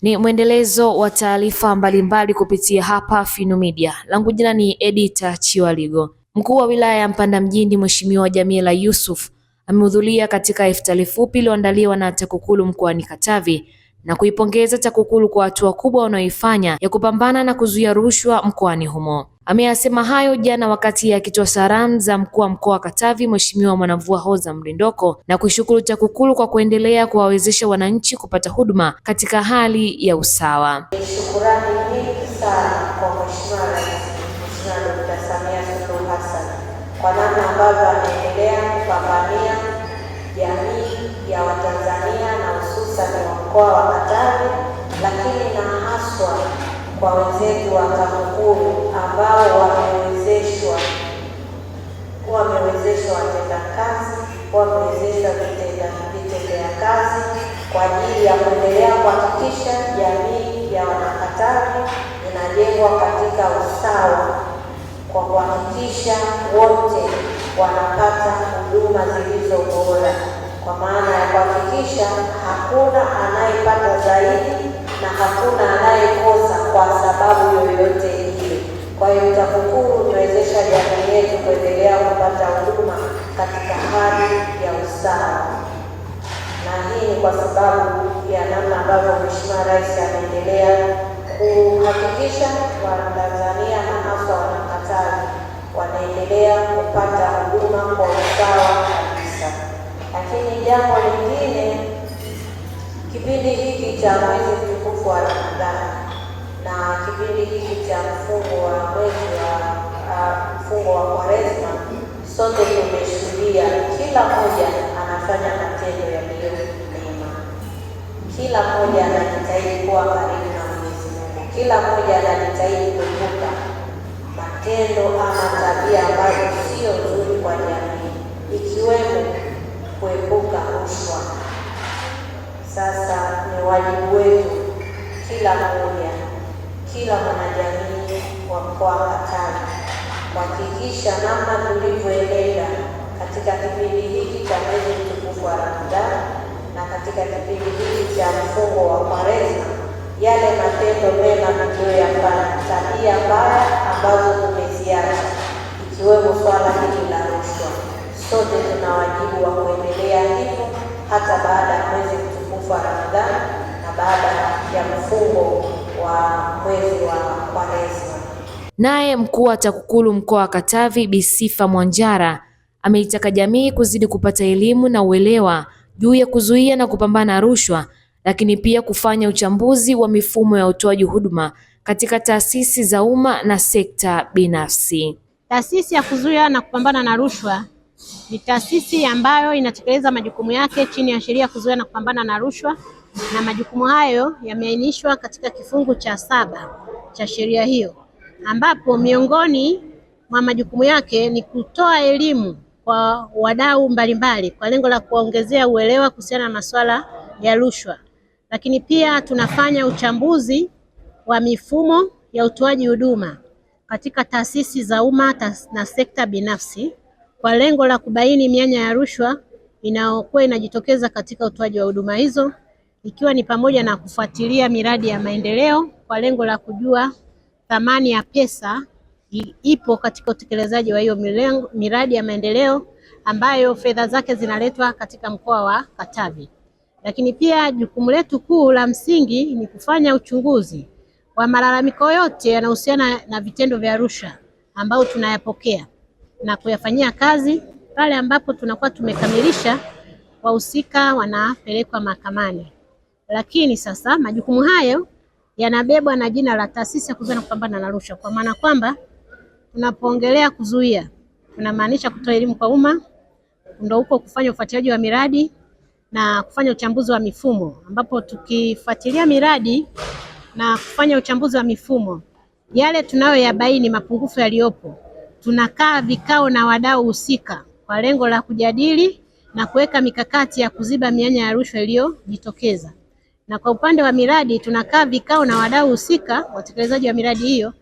Ni mwendelezo wa taarifa mbalimbali kupitia hapa Fino Media. Langu jina ni Edita Chiwaligo. Mkuu wa wilaya ya Mpanda mjini Mheshimiwa Jamila Yusuf amehudhuria katika iftari fupi iliyoandaliwa na TAKUKURU mkoani Katavi na kuipongeza TAKUKURU kwa hatua kubwa wanayoifanya ya kupambana na kuzuia rushwa mkoani humo. Ameyasema hayo jana wakati akitoa salamu za mkuu wa mkoa wa Katavi Mheshimiwa Mwanamvua Hoza Mlindoko na kuishukuru TAKUKURU kwa kuendelea kuwawezesha wananchi kupata huduma katika hali ya usawa. Shukurani nyingi sana kwa Mheshimiwa Rais Mheshimiwa Dr. Samia Suluhu Hassan kwa namna ambavyo ameendelea kupambania jamii ya Watanzania na hususan wa mkoa wa Katavi, lakini na haswa kwa wenzetu wa TAKUKURU ambao wamewezeshwa watendakazi, wamewezeshwa vitendea kazi kwa ajili ya kuendelea kuhakikisha jamii ya Wanakatavi inajengwa katika usawa kwa kuhakikisha wote wanapata huduma zilizo bora, kwa maana ya kuhakikisha hakuna anayepata zaidi na hakuna anayekosa kwa sababu yoyote ile. Kwa hiyo TAKUKURU imewezesha jamii yetu kuendelea kupata huduma katika hali ya usawa, na hii ni kwa sababu ya namna ambavyo Mheshimiwa Rais ameendelea kuhakikisha Watanzania na haswa Wanakatavi wanaendelea kupata huduma kwa usawa kabisa. Lakini jambo lingine, kipindi hiki cha mwezi mtukufu wa Ramadhani na kipindi hiki cha mfungo wa mwezi wa mfungo wa Kwaresma, sote tumeshuhudia kila mmoja anafanya matendo yaliyo mema, kila mmoja anajitahidi kuwa karibu na Mwenyezi Mungu, kila mmoja anajitahidi kuepuka matendo ama tabia ambazo sio nzuri kwa jamii, ikiwemo kuepuka rushwa. Sasa ni wajibu wetu kila mmoja, kila mwanajamii wa mkoa wa Katavi kuhakikisha namna tulivyoenenda katika kipindi hiki cha mwezi mtukufu wa Ramadhani na katika kipindi hiki cha mfungo wa Kwaresma, yale matendo mema tuliyoyafanya, tabia mbaya ambazo tumeziacha, ikiwemo swala hili la rushwa, sote tuna wajibu wa kuendelea hivyo hata baada ya mwezi mtukufu wa Ramadhani na baada ya mfungo wa mwezi wa Kwaresma. Naye mkuu wa TAKUKURU mkoa wa Katavi Bi Sifa Mwanjara ameitaka jamii kuzidi kupata elimu na uelewa juu ya kuzuia na kupambana na rushwa, lakini pia kufanya uchambuzi wa mifumo ya utoaji huduma katika taasisi za umma na sekta binafsi. Taasisi ya kuzuia na kupambana na rushwa ni taasisi ambayo inatekeleza majukumu yake chini ya sheria ya kuzuia na kupambana na rushwa, na majukumu hayo yameainishwa katika kifungu cha 7 cha sheria hiyo, ambapo miongoni mwa majukumu yake ni kutoa elimu kwa wadau mbalimbali kwa lengo la kuwaongezea uelewa kuhusiana na masuala ya rushwa. Lakini pia tunafanya uchambuzi wa mifumo ya utoaji huduma katika taasisi za umma na sekta binafsi kwa lengo la kubaini mianya ya rushwa inayokuwa inajitokeza katika utoaji wa huduma hizo, ikiwa ni pamoja na kufuatilia miradi ya maendeleo kwa lengo la kujua thamani ya pesa ipo katika utekelezaji wa hiyo miradi ya maendeleo ambayo fedha zake zinaletwa katika mkoa wa Katavi. Lakini pia jukumu letu kuu la msingi ni kufanya uchunguzi wa malalamiko yote yanayohusiana na vitendo vya rushwa ambao tunayapokea na kuyafanyia kazi. Pale ambapo tunakuwa tumekamilisha, wahusika wanapelekwa mahakamani. Lakini sasa majukumu hayo yanabebwa na jina la Taasisi ya Kuzuia na Kupambana na Rushwa, kwa maana kwamba tunapoongelea kuzuia tunamaanisha kutoa elimu kwa umma, ndio huko kufanya ufuatiliaji wa miradi na kufanya uchambuzi wa mifumo, ambapo tukifuatilia miradi na kufanya uchambuzi wa mifumo, yale tunayoyabaini mapungufu yaliyopo, tunakaa vikao na wadau husika kwa lengo la kujadili na kuweka mikakati ya kuziba mianya ya rushwa iliyojitokeza. Na kwa upande wa miradi tunakaa vikao na wadau husika, watekelezaji wa miradi hiyo,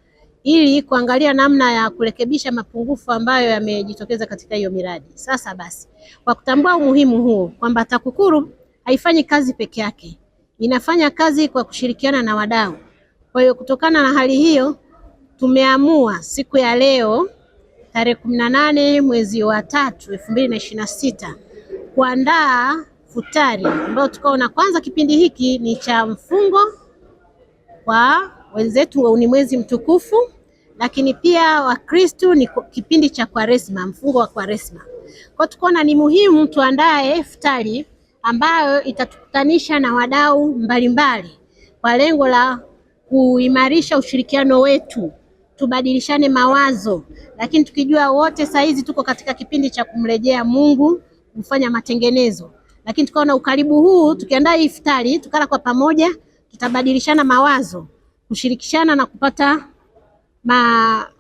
ili kuangalia namna ya kurekebisha mapungufu ambayo yamejitokeza katika hiyo miradi. Sasa basi, kwa kutambua umuhimu huo kwamba TAKUKURU haifanyi kazi peke yake, inafanya kazi kwa kushirikiana na wadau. Kwa hiyo kutokana na hali hiyo, tumeamua siku ya leo tarehe 18 mwezi wa 3 2026 kuandaa futari ambayo tukaona kwanza kipindi hiki ni cha mfungo kwa wenzetu, ni mwezi mtukufu, lakini pia Wakristo ni kipindi cha Kwaresma, mfungo wa Kwaresma. Kwa tukaona ni muhimu tuandae futari ambayo itatukutanisha na wadau mbalimbali kwa lengo la kuimarisha ushirikiano wetu, tubadilishane mawazo, lakini tukijua wote saa hizi tuko katika kipindi cha kumrejea Mungu, kufanya matengenezo. Lakini tukaona ukaribu huu, tukiandaa iftari tukala kwa pamoja, tutabadilishana mawazo, kushirikishana na kupata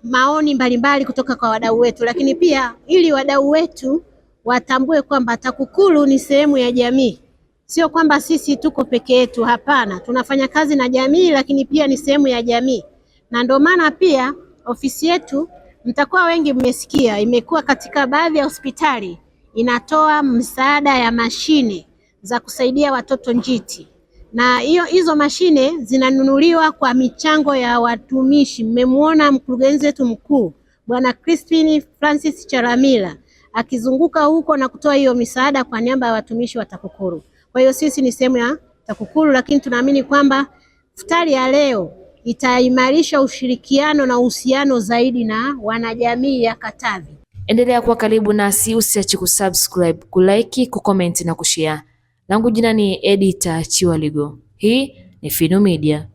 maoni mbalimbali kutoka kwa wadau wetu, lakini pia ili wadau wetu watambue kwamba TAKUKURU ni sehemu ya jamii. Sio kwamba sisi tuko peke yetu, hapana, tunafanya kazi na jamii, lakini pia ni sehemu ya jamii, na ndio maana pia ofisi yetu, mtakuwa wengi mmesikia, imekuwa katika baadhi ya hospitali inatoa msaada ya mashine za kusaidia watoto njiti, na hizo mashine zinanunuliwa kwa michango ya watumishi. Mmemwona mkurugenzi wetu mkuu Bwana Crispin Francis Chalamila akizunguka huko na kutoa hiyo misaada kwa niaba ya watumishi wa TAKUKURU. Kwa hiyo sisi ni sehemu ya TAKUKURU, lakini tunaamini kwamba futari ya leo itaimarisha ushirikiano na uhusiano zaidi na wanajamii ya Katavi. Endelea kuwa karibu nasi, usiache kusubscribe, kulike, kucomment na kushare. Langu jina ni Edita Chiwaligo. Hii ni Finu Media.